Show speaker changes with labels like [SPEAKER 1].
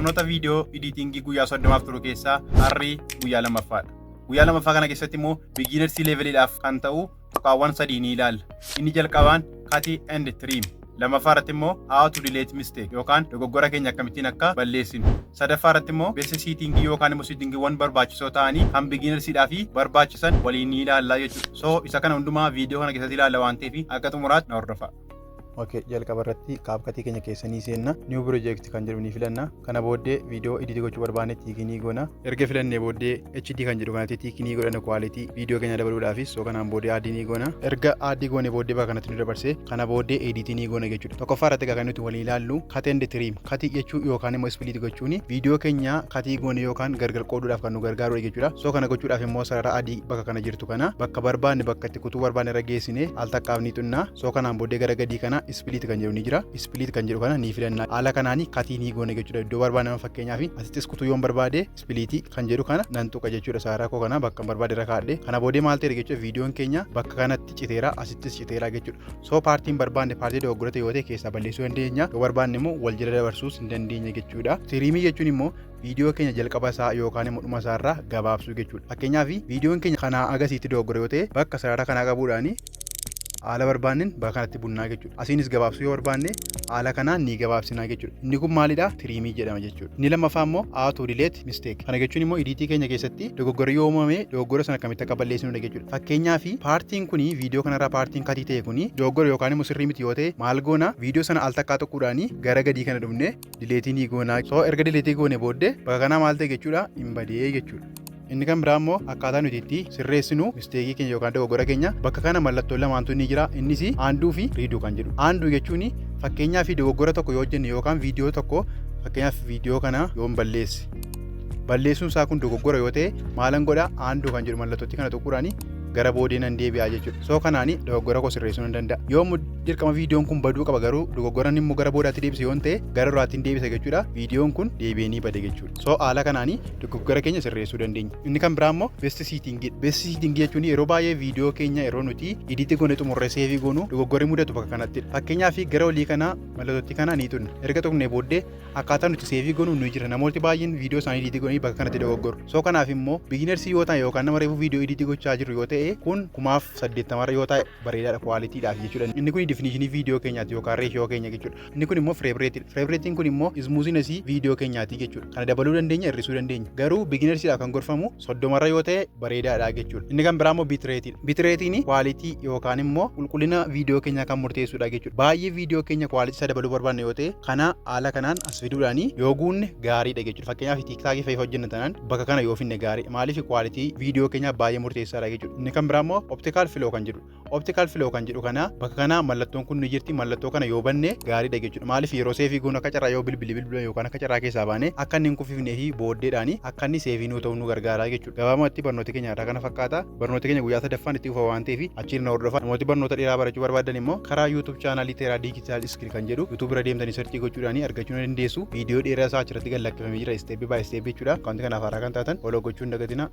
[SPEAKER 1] Barnoota viidiyoo editingii guyyaa 30f turu keessaa har'i guyyaa lammaffaadha. Guyyaa lammaffaa kana keessatti immoo beginners leveliidhaaf kan ta'u tuqaawwan sadii ni ilaalla. Inni jalqabaan cut and trim. Lammaffaa irratti immoo how to delete mistake yookaan dogoggora keenya akkamittiin akka balleessinu. Sadaffaa irratti immoo best settingii yookaan immoo settingiiwwan barbaachisoo ta'anii kan beginnersiidhaa fi barbaachisan waliin ni ilaallaa jechuudha. So isa kana hundumaa viidiyoo kana keessatti ilaalla waan ta'eef akka xumuraatti na hordofa.
[SPEAKER 2] Okay, jalqaba irratti CapCutii keenya keessanii seenna. New project kan jedhu ni filanna. Kana booddee viidiyoo edit gochuu barbaanne tick ni goona. Erga filannee booddee HD kan jedhu kanatti tick ni godhana, quality viidiyoo keenya dabaluudhaafis. So kanaan booddee add ni goona. Erga add goone booddee bakka kanatti nu dabarse. Kana booddee edit ni goona jechuudha. Tokkoffaa irratti egaa kan nuti waliin ilaallu cut and trim. Cut jechuu yookaan immoo split gochuun viidiyoo keenya cut goone yookaan gargar qooduudhaaf kan nu gargaarudha jechuudha. So kana gochuudhaaf immoo sarara adii bakka kana jirtu kana bakka barbaanne, bakka itti kutuu barbaanne irra geessine al takkaaf ni xunna. So kanaan booddee gara gadii kana split kan jedhu ni jira. Split kan jedhu kana ni filanna. Haala kanaani cut ni goone jechuudha. Iddoo barbaanne, fakkeenyaaf asittis kutuu yoon barbaade, split kan jedhu kana nan tuqa jechuudha. Sarara koo kana bakka barbaade irra kaa'adhe. Kana booddee maal ta'e jechuudha? Viidiyoon keenya bakka kanatti citeera, asittis citeera jechuudha. So partiin barbaanne, partii dogoggorate yoo ta'e, keessaa balleessuu dandeenya. Yoo barbaanne immoo wal jala dabarsuus hin dandeenya jechuudha. Trimii jechuun immoo viidiyoo keenya jalqaba isaa yookaan immoo dhuma isaa irraa gabaabsuu jechuudha. Fakkeenyaaf viidiyoon keenya kanaa agasiitti dogoggore yoo ta'e, bakka sarara kanaa qabuudhaani haala barbaanneen bakka kanatti bunnaa jechuudha. Asiinis gabaabsuu yoo barbaanne, haala kanaan ni gabaabsinaa jechuudha. Inni kun maalidha? Trimii jedhama jechuudha. Inni lammaffaa immoo how to delete mistake. Kana jechuun immoo editii keenya keessatti dogoggora yoo uumame, dogoggora sana akkamitti akka balleessinudha jechuudha. Fakkeenyaaf partiin kuni, viidiyoo kanarraa partiin cut ta'e kuni dogoggora yookaan immoo sirrii miti yoo ta'e, maal goona? Viidiyoo sana al takkaa tokkodhaani gara gadii kana dhufne delete ni goona. So erga delete goone booddee bakka kanaa maal ta'e jechuudha? Hin badee jechuudha. Inni kan biraa immoo akkaataa nuti itti sirreessinu mistakeii keenya yookaan dogoggora keenya. Bakka kana mallattoo lamaantu ni jira. Innis undo fi redo kan jedhu. Undo jechuun fakkeenyaaf dogoggora tokko yoo hojjenne yookaan viidiyoo tokko, fakkeenyaaf viidiyoo kana yoon balleesse, balleessuun isaa kun dogoggora yoo ta'e, maalan godha? Undo kan jedhu mallattootti kana tuquudhaani gara boodee nan deebi'aa jechuudha. So kanaani dogoggora koo sirreessuu nan danda'a. Yoo dirqama viidiyoon kun baduu qaba, garuu dogoggoran immoo gara boodaatti deebise yoon ta'e, gara duraatiin deebisa jechuudha. Viidiyoon kun deebi'ee ni bade jechuudha. So haala kanaani dogoggora keenya sirreessuu dandeenya. Inni kan biraa immoo best settingii. Best settingii jechuun yeroo baay'ee viidiyoo keenya yeroo nuti edit goone xumurree save goonu dogoggorri mudatu bakka kanattidha. Fakkeenyaaf gara olii kana mallattootti kana ni tunna. Erga tuqnee booddee akkaataa nuti save goonu nu jira. Namooti baay'een viidiyoo isaanii edit godhanii bakka kanatti dogoggoru. So kanaaf immoo beginnersii yoo ta'an yookaan nama reefuu viidiyoo edit gochaa jiru yoo ta'e, kun 1080rra yoo ta'e bareedaadha qualityidhaaf jechuudha. Inni kun definitionii viidiyoo keenyaati yookaan ratio keenya jechuudha. Inni kun immoo frame rateiidha. Frame rateiin kun immoo smoothnessii viidiyoo keenyaati jechuudha. Kana dabaluu dandeenya, hir'isuu dandeenya. Garuu beginnersiidhaaf kan gorfamu 30rra yoo ta'e bareedaadha jechuudha. Inni kan biraa immoo bitrateiidha. Bitrateiin quality yookaan immoo qulqullina viidiyoo keenyaa kan murteessudha jechuudha. Baay'ee viidiyoo keenya quality isaa dabaluu barbaanne yoo ta'e, kana haala kanaan as fiduudhaan yoo guunne gaariidha jechuudha. Fakkeenyaaf TikTokii fa'i hojjenna tanaan bakka kana yoo finne gaarii. Maaliif? Quality viidiyoo keenyaa baay'ee murteessaadha jechuudha. Inni kan biraa immoo optical flow kan jedhu. Optical flow kan jedhu kana bakka kana mallattoon kun ni jirti. Mallattoo kana yoo banne gaariidha jechuudha. Maaliif? Yeroo save goonu akka carraa yoo bilbilli bilbila yookaan akka carraa keessaa baane akka inni hin kuffifnee fi booddeedhaan akka inni save nuu ta'uu nu gargaara jechuudha. Gabaabumatti barnoota keenya irraa kana fakkaata. Barnoota keenya guyyaa sadaffaan itti fufa waan ta'eef achiin na hordofa. Namooti barnoota dheeraa barachuu barbaadan immoo karaa YouTube channelii Teeraa Digital Skill kan jedhu YouTube irra deemtanii search gochuudhaan argachuu ni dandeessu. Viidiyoo dheeraa isaa achirratti gad lakkifamee jira, step by step jechuudha. Wanti kanaaf haaraa kan taatan follow gochuu hin dagatina.